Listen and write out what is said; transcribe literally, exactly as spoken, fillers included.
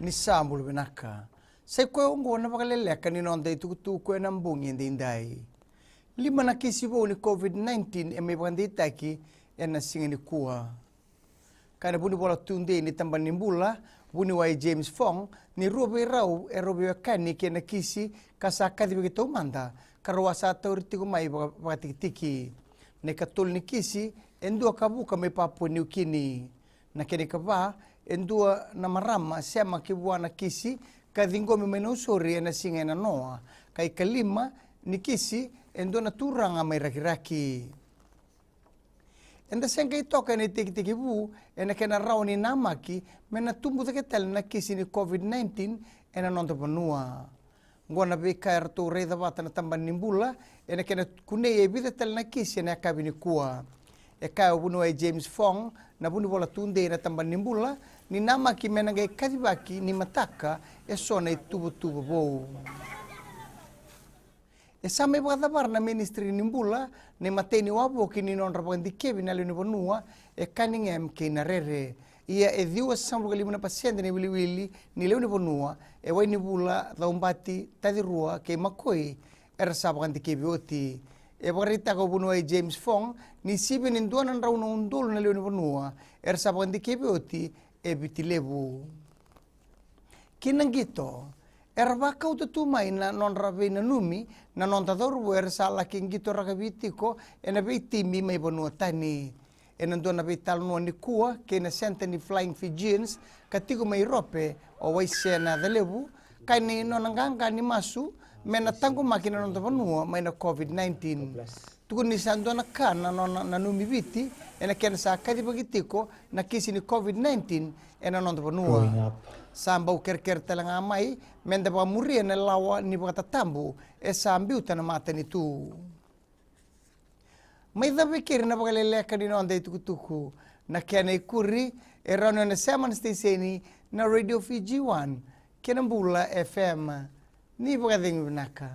Ni sa bula vinaka. Sa i koya oqo na vakaleleka ni noda itukutuku ena bogi edaidai. Lima na kisi vou ni COVID nineteen e mai vakadeitaki ena siga nikua. Kaya na vunivola tudei ni tabana ni bula, vuniwai James Fong, ni rua vei rau e rau veiwekani kei na kisi ka sa kacivaki taumada, ka rau a sa tauri tiko mai vaka- vakatikitiki. Na ikatolu ni kisi e dua ka vuka mai Papua Niukini. Na kena ikava e dua na marama sema ki vua na kisi ka ciqomi mai Nausori ena siga e nanoa. Ka ikalima ni kisi e dua na turaga mai Rakiraki. Eda se qai toka ena itekitekivu ena kena rawa ni namaki me na tubu cake tale na kisi ni COVID nineteen ena noda vanua. Oqo na veika eratou raica vata na tabana ni bula ena kena kunei e vica tale na kisi ena yakavi nikua. E kaya o vuniwai James Fong, na vunivola tudei na tabana ni bula, ni namaki me na qai kacivaki ni mataka e so na ituvatuva vou. E sa mai vakacavara na Ministry ni Bula na imatai ni wavoki ni nodra vakadikevi na lewe ni vanua e Cunningham kei Narere. Ia e ciwasagavulu ka lima na pasede na iwiliwili ni lewe ni vanua e Wainivula, Caubati, Tacirua kei Makoi era sa vakadikevi oti. E vakaraitaka o vuniwai James Fong ni sivia ni dua na drau na udolu na lewe ni vanua era sa vakadikevi oti e Viti Levu. Ki na qito, era vakauta tu mai na nodra veinanumi na noda cauravou era sa laki qito rakavi tiko ena veitimi mai vanua tani. Ena dua na veitalanoa nikua kei na senta ni Flying Fijians ka tiko mai Iurope, o Waisea Nacalevu, kaya ni nona qaqa ni masu me na taqomaki na noda vanua mai na COVID nineteen. Tukuni ni sa dua na ka na nona nanumi Viti ena kena sa kacivaki tiko na kisi ni COVID nineteen ena noda vanua. Sa bau kerekere tale ga mai me da vakamuria na lawa ni vakatatabu e sa biuta na matanitu. Mai cava e keri na vakaleleka ni noda itukutuku. Na kena ikuri e rawa ni o na sema na siteseni na Radio Fiji One kei na Bula FM. Ni vakacegu vinaka.